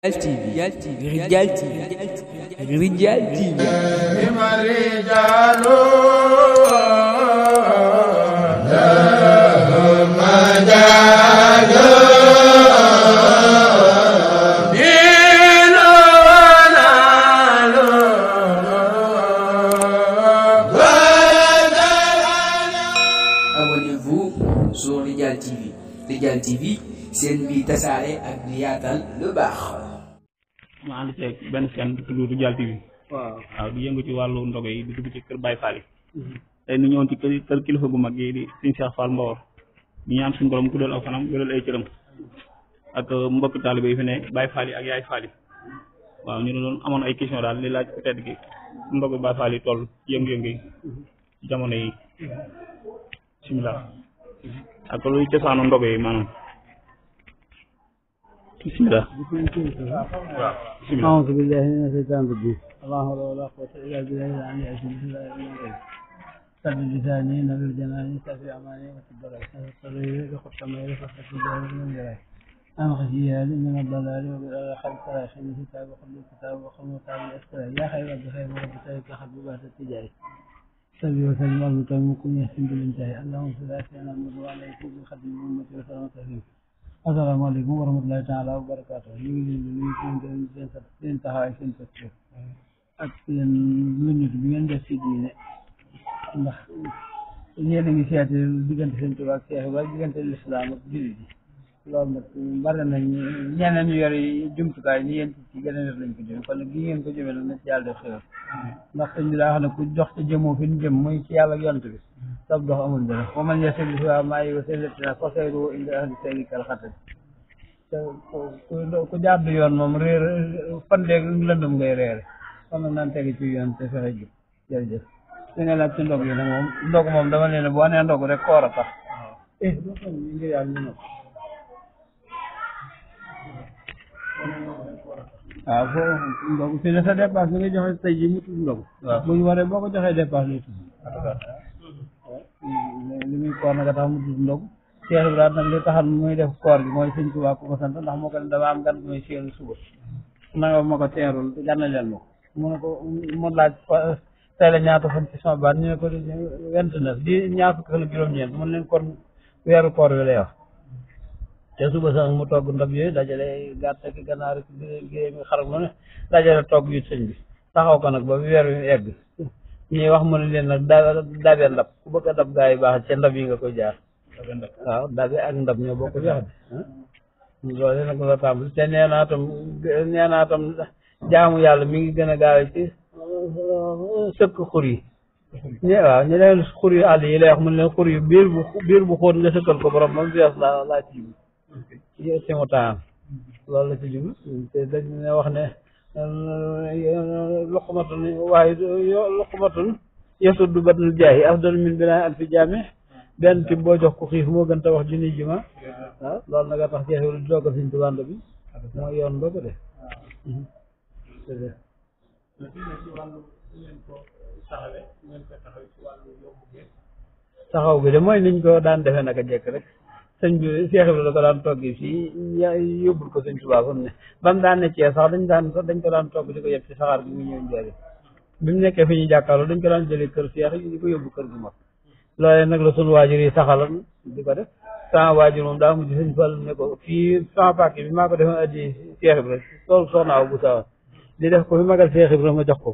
رجال تي في رجال تي في رجال تي في Abonnez-vous sur Radial TV. Radial TV seen bi tasaare ak di yaatal lu baax. ma ànd ceeg benn seen bu tudd Radial TV. waaw di yëngu ci wàllu ndogo yi di dugg ci kër Baye Fall yi. tey ñu ñëwoon ci kër kilifa gu mag yi di Serigne Cheikh Fall Mbawar ñu ñaan suñu borom guddal aw fanam wéral ay cëram ak mbokk taalibe yi fi ne Baye Fall yi ak Yaay Fall yi waaw ñu ne doon amoon ay question daal li laaj peut-être gi ndogu Baye Fall yi toll yëngu-yëngu yi jamono yi bismillah ak luy cosaanu ndogo yi maanaam bismillah waaw bismillah أعوذ بالله من الشيطان الرجيم لا حول ولا قوة إلا بالله العلي العظيم بسم الله الرحمن الرحيم سبح لساني نبي الجنان سفي أماني وتبرع الصغير بخط سمير فخط الجاهل من جراح أنا خشيها لي من الضلال وبالأخذ تراشم الكتاب وقبل الكتاب وقبل تعالى الأسرار يا خير بخير ورب سيد أخذ ببعث التجاري سبي وسلم المتمم كن يحسن بالانتهاء اللهم صل على سيدنا محمد وعلى آله وصحبه أمتي وسلم تسليما السلام عليكم ورحمة الله تعالى وبركاته ñu ngi leen di nuyu seen taxawaay seen posture ak seen minute bi ngeen def ci diine ndax yéen a ngi seeti diggante seen tubaab ak Seex Ibra diggante lislaam ak jullit yi loolu nag bari nañ ñeneen ñu yor jumtukaay ni yéen ci gën a def lañ ko jëme kon nag gi ngeen ko jëme nag na ci yàlla def xéwal ndax sëñ bi daa wax ne ku jox te jëmoo fi ñu jëm muy ci yàlla ak yonent bi sab dox amul dara wa man yasir bi waa maa yi wa sellatina fa sayru inda ahli sayri kal xatal te ku jàdd yoon moom réer fandeeg lëndëm ngay réere kon nag naan tegi ci yoon te fexe jub jërëjëf li nga laaj ci ndog yi nag moom ndog moom dama leen ne boo nee ndog rek koor a tax ngir yàlla ñu nag waaw foofu ndog fi ne sa dépasse bi nga joxe tey ji mu tudd ndog bu ñu waree boo ko joxee dépasse lay tudd li muy koor nag a tax mu tudd ndog Cheikh Ibrahima nag li taxal muy def koor gi mooy sëñ Tuubaa ko sant ndax moo ko ne dama am gan muy séenu suba nanga ma ko teerul gànna leen ma ko mu ne ko mu laaj tey la ñaata fan ci sama baat ñu ne ko 29 di ñaar fukk ak juróom-ñeent mun leen kon weeru koor wi lay wax te suba sax mu togg ndab yooyu dajale gàtt ki ganaar géej mi xarak mu ne dajale togg yu sëñ bi taxaw ko nag ba weer wi egg ñuy wax mu ne leen nag dabe ndab ku bëgg a dab gaa yi baax ca ndab yi nga koy jaar waaw dabe ak ndab ñoo bokk jox de loolu nag la tàmbali te nee naa tam jaamu yàlla mi ngi gën a gaawe ci sëkk xur yi waaw ñu leen xur yu àll yi lay wax mu ne leen xur yu biir bu xóot nga sëkkal ko borom moom bees laa ci jub si mu taan loolu la ci jub te dañ ne wax ne luqmatun yasuddu batnal jaahi afdal min binaa alfi jaami benn ti boo jox ko xiif moo gën ta wax junni juma waaw loolu nag a tax jeexewul di doggal suñ tubando bi mooy yoon boo ko def taxaw bi de mooy niñ ko daan defee naka jekk rek sëñ bi Cheikh Ibrahima da ko daan toggi fii yóbbul ko sëñ Tuubaa fam ne ba mu daan ne cee sax dañ ko daan togg di ko yeb ci saxaar gi mu ñëw njëriñ bi mu nekkee fi ñu jàkkaarloo dañ ko daan jëlee kër Cheikh yi di ko yóbbu kër gu mag loolee nag la sunu waajur yi saxaloon di ko def sama waajur moom daa mujj sëñ Fall ne ko fii sama pàkk bi maa ko defoon addi Cheikh Ibrahima tool soxna aw bu sawa di def ko fi magal Cheikh Ibrahima ma jox ko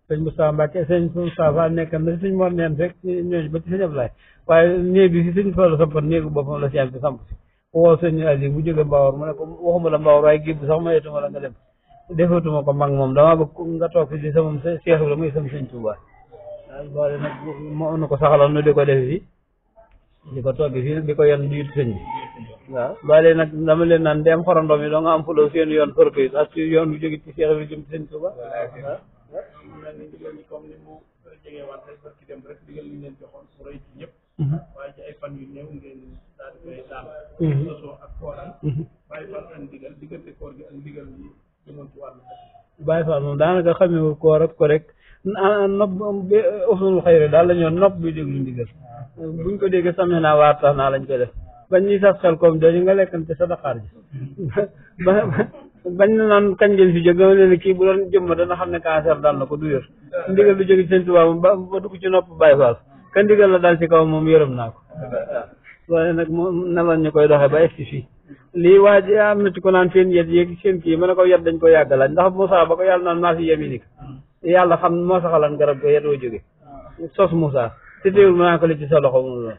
sëñ Moustapha Mbacke sëñ Moustapha nekkan na sëñ Mor neen rek ñooñu ba ci sëñ Ablaye waaye néeg bi si sëñ Fall sampat néegu boppam la sien bi samp si woo sëñ Ali bu jóge Mbawar mu ne ko waxuma la Mbawar waaye gébb sax mayetuma la nga dem defatuma ko mag moom dama bëgg nga toog fi di sama Cheikh Ibrahima muy sama sëñ Touba loolu nag moo na ko saxaloon nu di ko def fii di ko toggi fii di ko yenn di yut sëñ bi waaw loolu nag dama leen naan dem xorondom yi doo nga am fuloo seen yoon fër ko it ak yoon bu jóge ci Cheikh Ibrahima jëm ci sëñ Touba comme ni mu jegee waan rek barki dem rek digal li ngeen joxoon su rëy ci ñëpp waaye ci ay fan yu néew ngeen daal di koy daal sosoo ak kooran bàyyi fan ak ndigal diggante koor gi ak ndigal yi jëmoon ci wàllu bàyyi fan moom daanaka xamee koor ak ko rek nopp usul xëyri daal la ñoo nopp bi déglu ndigal buñ ko déggee samee naa waar tax naa lañ koy def bañ ñuy sax xel comme jooju nga lekkante sa daqaar ji bañ na naan kañ ngeen fi jóg dama leen kii bu doon jëmma dana xam ne cancer dal na ko du wér ndigal lu jóge ci sëñ Tuubaa moom ba dugg ci nopp Baay Faal ka ndigal la dal ci kaw moom yërëm naa ko waaw loolu nag moom naloon ñu koy doxee ba egsi fii lii waa ji am na ci ko naan seen yet yéeg seen kii mën na ko yet dañ ko yàgg laaj ndax Moussa ba ko yàlla naan maa fi yeminik yàlla xam moo saxalan garab ko yet woo jóge sos Moussa te teewul mën naa ko li ci sa loxo mun loolu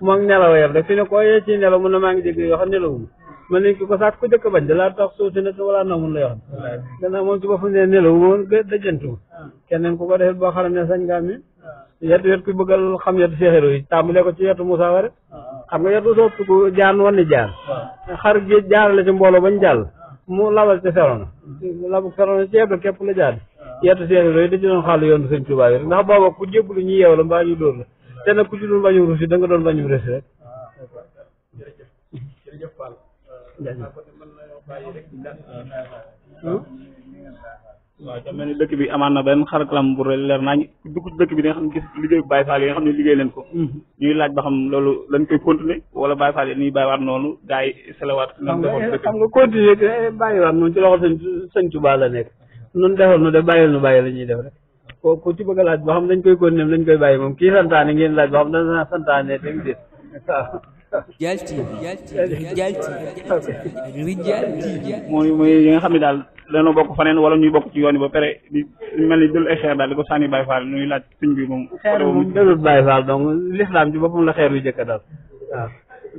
moom nelaw yam rek fi ne koo yee ci nelaw mun na maa ngi dégg yoo xam nelawum man nañ ki ko sax ku jëkk bañ da laa tax suuf si ne wala na mun la yoo xam gannaaw moom ci boppam ne nelaw moom dajantuma keneen ku ko defee boo xam ne sañ nga mi yet ku bëggal xam yetu seexéro yi tàmbalee ko ci yetu Moussa wa rek xam nga yetu soppi ko jaan wan ni jaan xar géej jaarale ci mbooloo bañ jàll mu labal ci ferona labu ferona ci yebla képp la jaar yetu seexéro yi da ci doon xaalu yoonu sëñ Tuubaa yi rek ndax booba ku jébbalu ñu yeew la mbaa ñu dóor la te nag ku ci doon bañu rusi da nga doon bañu rusi rek waaw ca mel ni dëkk bi amaan na benn xarakalam bu leer naa dugg ci dëkk bi di nga xam ne gis liggéey Baye Fall yi nga xam ne liggéey leen ko ñuy laaj ba xam loolu lañ koy continuer wala Baye Fall yi dañuy bàyyiwaat noonu gars yi selewaat xam nga continuer bàyyiwaat moom ci loxo sëñ Tuubaa la nekk nun defal nu de bàyyil nu bàyyi la ñuy def rek ku ci bëgg a laaj ba xam dañ koy continuer dañ koy bàyyi moom kii santaane ngeen laaj ba xam dana santaane dégg déet waaw Rijal TV mooy yi nga xam ne daal dañoo bokk faneen wala ñuy bokk ci yoon yi ba pare di mel ni jël ay xeer daal di ko sànni Baye Fall ñuy laaj sëñ bi moom xeer moom dalul Baye Fall donc l'islam ci boppam la xeer yu jëkk dal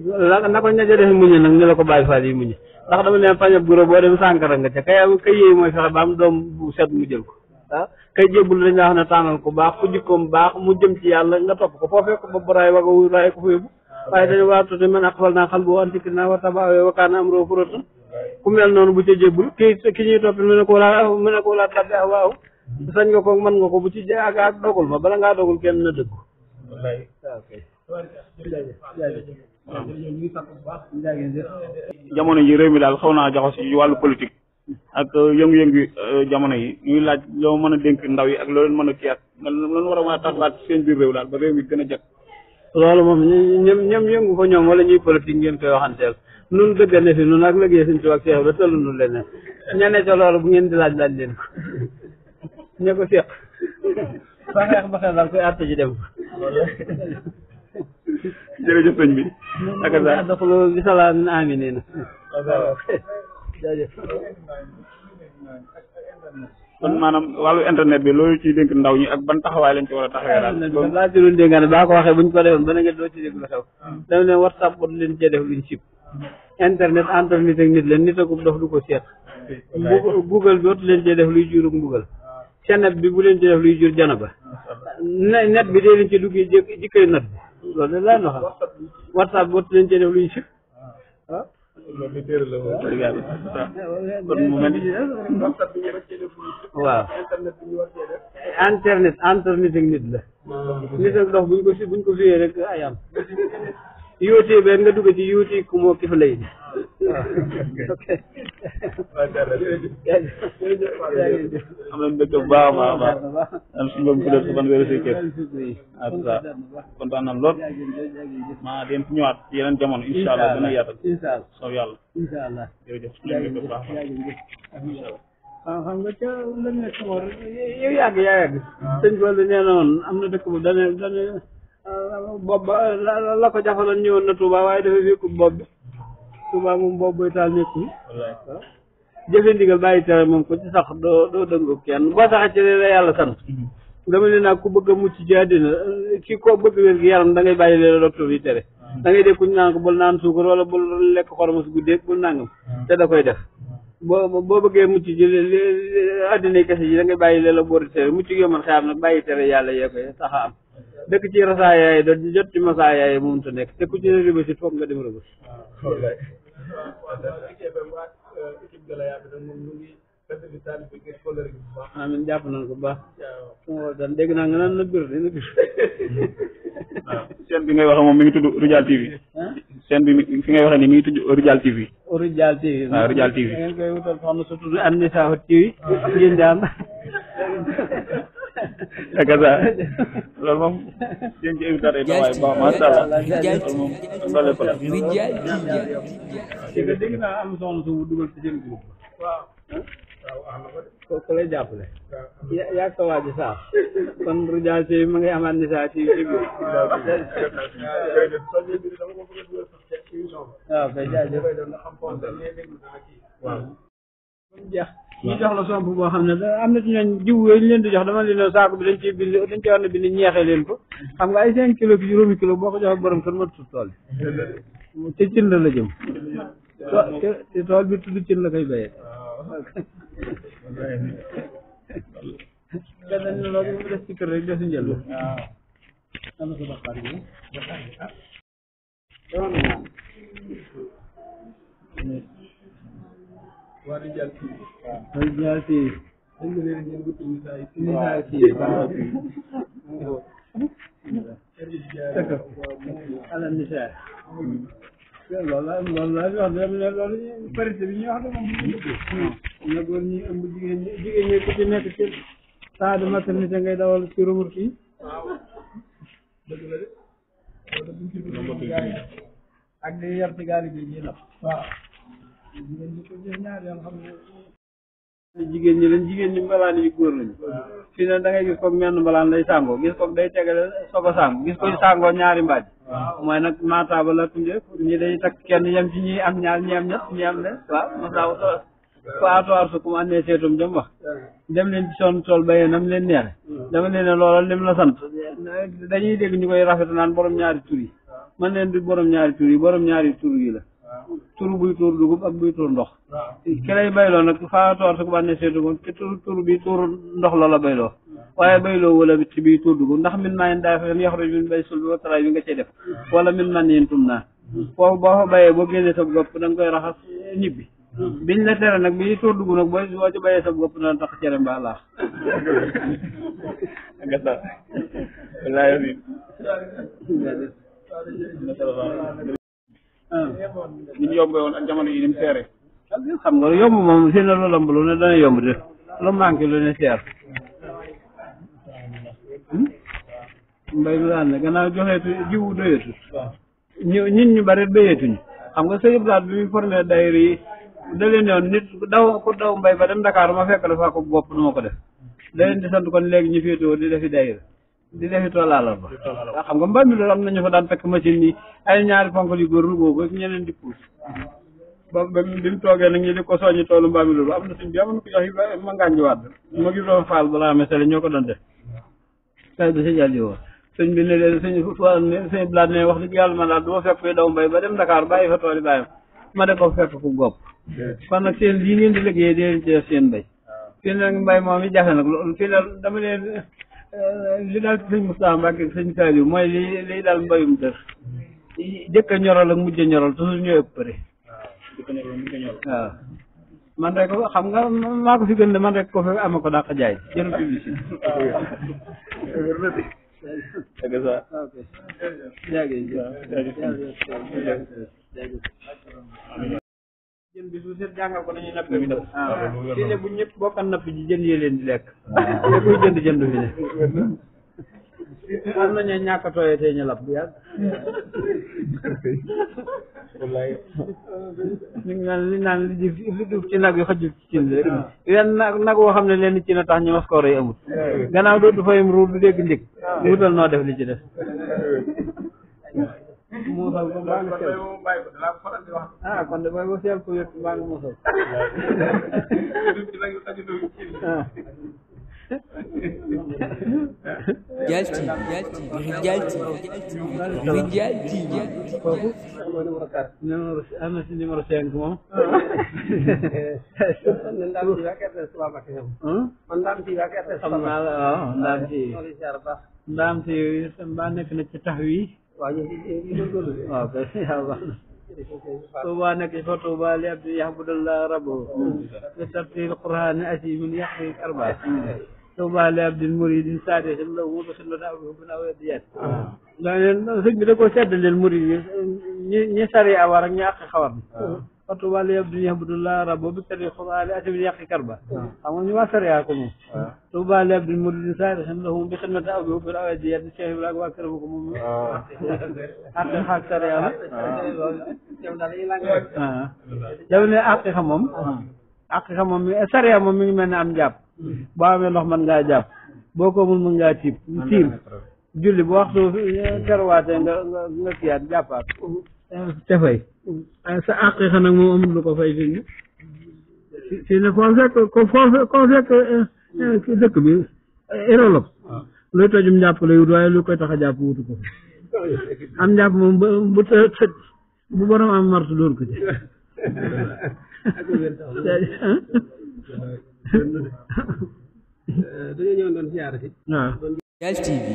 waaw na ko ñaja def muñe nag ni la ko Baye Fall yi muñe ndax dama ne pañab guro boo dem sànkara nga ca kay yéey mooy fexe ba am doom bu set mu jël ko waaw kay jébbul dañ la wax ne tànnal ko baax ku jikkoom baax mu jëm ci yàlla nga topp ko foo fekk ba raay waga wu raay ko fa yóbbu waaye dañu waatuti man aqbal naa xal bu antikir naa wa tabaawee wakaana am roo furatan ku mel noonu bu ca jébbul ki ñuy toppi mu ne ko wala tabbi ah waaw sañ nga ko mën nga ko bu ci ak dogul ma bala ngaa dogul kenn na dëggu jamono ji réew mi daal xaw naa jaxo si wàllu politique ak yëngu-yëngu jamono yi ñuy laaj loo mën a dénk ndaw yi ak loo leen mën a kiyaat nga lan war a mën a taxawaat seen biir réew daal ba réew mi gën a jag loolu moom ñoom yëngu fa ñoom wala ñuy politique ngeen koy waxanteel nun dëgg ne fi nun ak liggéey suñ tubaab seex ba tëllu nu leneen ñene ca loolu bu ngeen di laaj leen ko ña ko seq ba xeex ba xeex daal koy àtte ji dem jërëjëf sëñ bi ak sa daxlo bi salaamin aminina jaajëf kon maanaam wàllu internet bi loolu ciy dénk ndaw ñi ak ban taxawaay lañ ci war a taxawee daal laa ci doon dénkaane baa ko waxee buñ ko defoon ba na nga doo ci dégg lu xew dama ne WhatsApp bot leen cee def luñ sib internet entre nit ak nit la nit akub dof du ko seet Google bi dootu leen cee def luy jurug mbugal Seneb bi bu leen ci def luy jur janaba net bi dee leen ci dugg jikkay net bi loolu laa no xam WhatsApp bot leen cee def luñ sib waaw loolu di téere la kon mu mel ni waaw internet entre nit ak nit la nit ak dox buñ ko fiyee rek ay am youtube be nga dugg ci youtube ku moo kifa lay ok am nañ dëkk bu baax a baax am suñu boom peut-être su ban wéru si kër kontaan nañ lool maa dem fi ñëwaat ci yeneen jamono incha allah gën a yaatal soob yàlla incha allah jërëjëf suñu bu baax waaw xam nga ca lan ne sama yow yàgg sëñ Fallu nee na woon am na dëkk bu dane bopp ba la ko jafaloon ñëwoon na Touba waaye dafa fekkul bopp bi Touba moom bopp boy taal nekkul jëfe ndigal bàyyi tere moom ko ci sax doo dëngu kenn boo saxee ci la yàlla sant dama ne nag ku bëgg a mucc ci àddina ki ko bëgg wér gi yaram da ngay bàyyi leen docteur yi tere da ngay dégg kuñ naan ko bul naan suukar wala bul lekk xoromas guddeeg bul nangam te da koy def boo bëggee mucc ci àddina kese ji da ngay bàyyi leen la boori tere mucc gi man xeam nag bàyyi tere yàlla yee koy tax a am dëkk ci rasaa yaay do jot ci masaa yaay mënut a nekk te ku ci ne rëbësit foog nga dem rëbës amin jàpp nañ ko bu baax suma dan dégg naa nga naan na bir dina bir waaw seen bi ngay waxe moom mi ngi tudd Rijal TV seen bi fi ngay waxe ni mi ngi tudd Rijal TV Rijal TV waaw Rijal TV ngeen koy wutal soxna su tudd Anissa TV ngeen daan Kasa loolu moom yéen ci invité yi waaye bon macha allah loolu moom ndole ko la. dégg naa am soxna su dugal ci seen groupe. waaw ko lay jàppale. yaa ko waa ji sax kon Rijal ci ma ngi amaat ni saa ci biir. waaw kay jaajëf. waaw. jeex ñu jox la somp boo xam ne am na ci ñooñ jiw yooyu ñu leen di jox dama leen saako bi dañ ci bind dañ ci war na bind ñeexee leen ko xam nga ay 5 kilos ki juróomi kilo boo ko joxe borom kër mat su tool ci cin la jëm ci tool bi tudd cin la koy béyee benn loolu mu des ci kër rek desu njël am sa baxaar bi waa Rijal ci ala nisaa loolu la wax loolu parité bi ñuy wax de moom na góor ñi ëmb jigéen ñi ku ci nekk ci saa de maternité ngay dawal ci remorque yi ak di yar ci gaali bi ñuy nap waaw jigéen ñi ko jël ñaar yoon xam ne jigéen ñi lañ jigéen ñi mbalaan yi góor lañu fii ne da ngay gis koog menn mbalaan lay sàngoo gis koog day tegale soog a sàngo gis ko sàngoo ñaari mbaaj mooy nag maataaba la tunde ñi day takk kenn yem ci ñi am ñaar ñi am ñett ñi am ne waaw masaaw ko atoir su kum annee seetum jëm wax dem leen ci son tool bayee nam leen neexe dama leen ne loola lim la sant dañuy dégg ñu koy rafet naan borom ñaari tur yi man leen di borom ñaari tur yi borom ñaari tur yi la tur buy tuur dugub ak buy tuur ndox ki lay bayloo nag faa toor su ko bànnee seetu moom ci tur bi tuur ndox la bayloo waaye bayloo wala bi ci biy tuur dugub ndax min maa yen daa fen yaxruj min bay sul bi wa taraay bi nga cay def wala min man yen tum naa foofu boo fa bayee boo génnee sa gopp da nga koy raxas ñibbi biñ la tere nag bi tuur dugub nag boo ci bayee sa gopp dana tax cere mbaa laax ni ñu yombee woon ak jamono yi ni mu seere xam nga yomb moom si ne lu lamb lu ne dana yomb de lu manqué lu ne seer mbay mi daan ne gannaaw joxeetu jiwu doyetu ñu bari doyetuñu xam nga sëñ Blaat bi muy formé daayira yi da leen yoon nit ku daw mbay ba dem Dakar ma fekk la faa ko bopp nu ma ko def da leen di sant kon léegi ñu féetewoo di defi daayira di defi toolaalal ba xam nga mbay mi loolu am nañu fa daan fekk machine yi ay ñaari ponkal yu góor lu boobu ak ñeneen di puus ba bi mu toogee nag ñu di ko soññi toolu mbaam loolu am na suñ bi am na ko jox yi ma ngànji waat ma gis doon faal balaa mesele ñoo ko doon def kay da si jàll yow sëñ bi ne leen sëñ Blaat ne wax dëgg yàlla man daal du ma fekk fii daw mbay ba dem Dakar bàyyi fa tool yi bàyyam ma de ko fekk ku gopp kon nag seen lii ngeen di liggéey di leen ci def seen mbay fii nag mbay moom i jafe nag loolu fii la dama leen li daal ci sëñ Moustapha Mbacke ak sëñ Saliou mooy li daal mbayum dër jëkk a ñoral ak mujj a ñoral toujours ñooy ëpp përe waaw man rek xam nga maa ko fi gën de man rek ko fi ama ko dàq jaay jëru publicité jën bi su set jàngal ko nañuy napp bi def fii ne bu ñëpp bokkan napp ji jën yee leen di lekk te kuy jënd fi ne am nañu ñàkk a tooyee tee ñu lab bu yàgg ñu ngi naan li naan li duuf ci nag yu xajul ci cin rek yenn nag woo xam ne leen ci na tax ñu mas ko rey amut gannaaw dootu fayum ruur du dégg njëg wutal noo def li ci def muusal ko baa nga seel kon de booy ba seel ko yëpp baa nga muusal Rijal TV am na si numéro 5 moom xam naa la waaw ndaam si mbaa nekk na ci tax wi waaw kay Touba nekk fa Touba li abdi yahbudullah rabbo bi tartil qur'an asimin yahfi arba Touba li abdin muridin saade sim la wutu sim la daaw bu na wé diat da leen sëñ bi da ko sedd leen murid ñi sari awar ak ñi ak xawar Tuubaa li abdin ya'budullaaha rabbahu bi kadri xudaali ati bi yàqi karba xam nga ñu waa sariya ko moom Tuubaa li abdin muridin saadiqin lahu bi xidmati aw bi hubbil awliyaa di Cheikh Ibrahima waa këram ko moom xaq sariya la yow ne aqiqa moom sariya moom mi ngi mel ne am jàpp boo amee ndox mën ngaa jàpp boo ko mun mën ngaa tiim julli bu waxtu terwaatee nga kiyaat jàppaat te fay sa aqiqa nag moom amul lu ko fay fi ne foo fekk dëkk bi érolop luy tojum njàpp lay wut waaye lu koy tax a jàpp wutu ko am njàpp moom bu borom am martu dóor ko ci dañoo ñëwoon doon siyaare si Rijal TV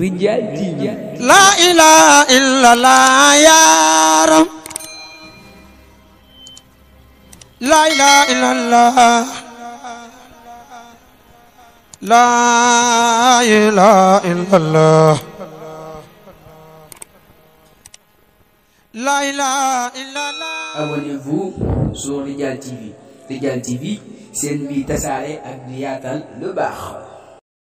Rijal TV la ilaha illallah ya rab la ilaha illallah la ilaha illallah la ilaha illallah. Abonnez-vous sur Rijal TV. Rijal TV, c'est une vie tasaare ak di yaatal lu baax.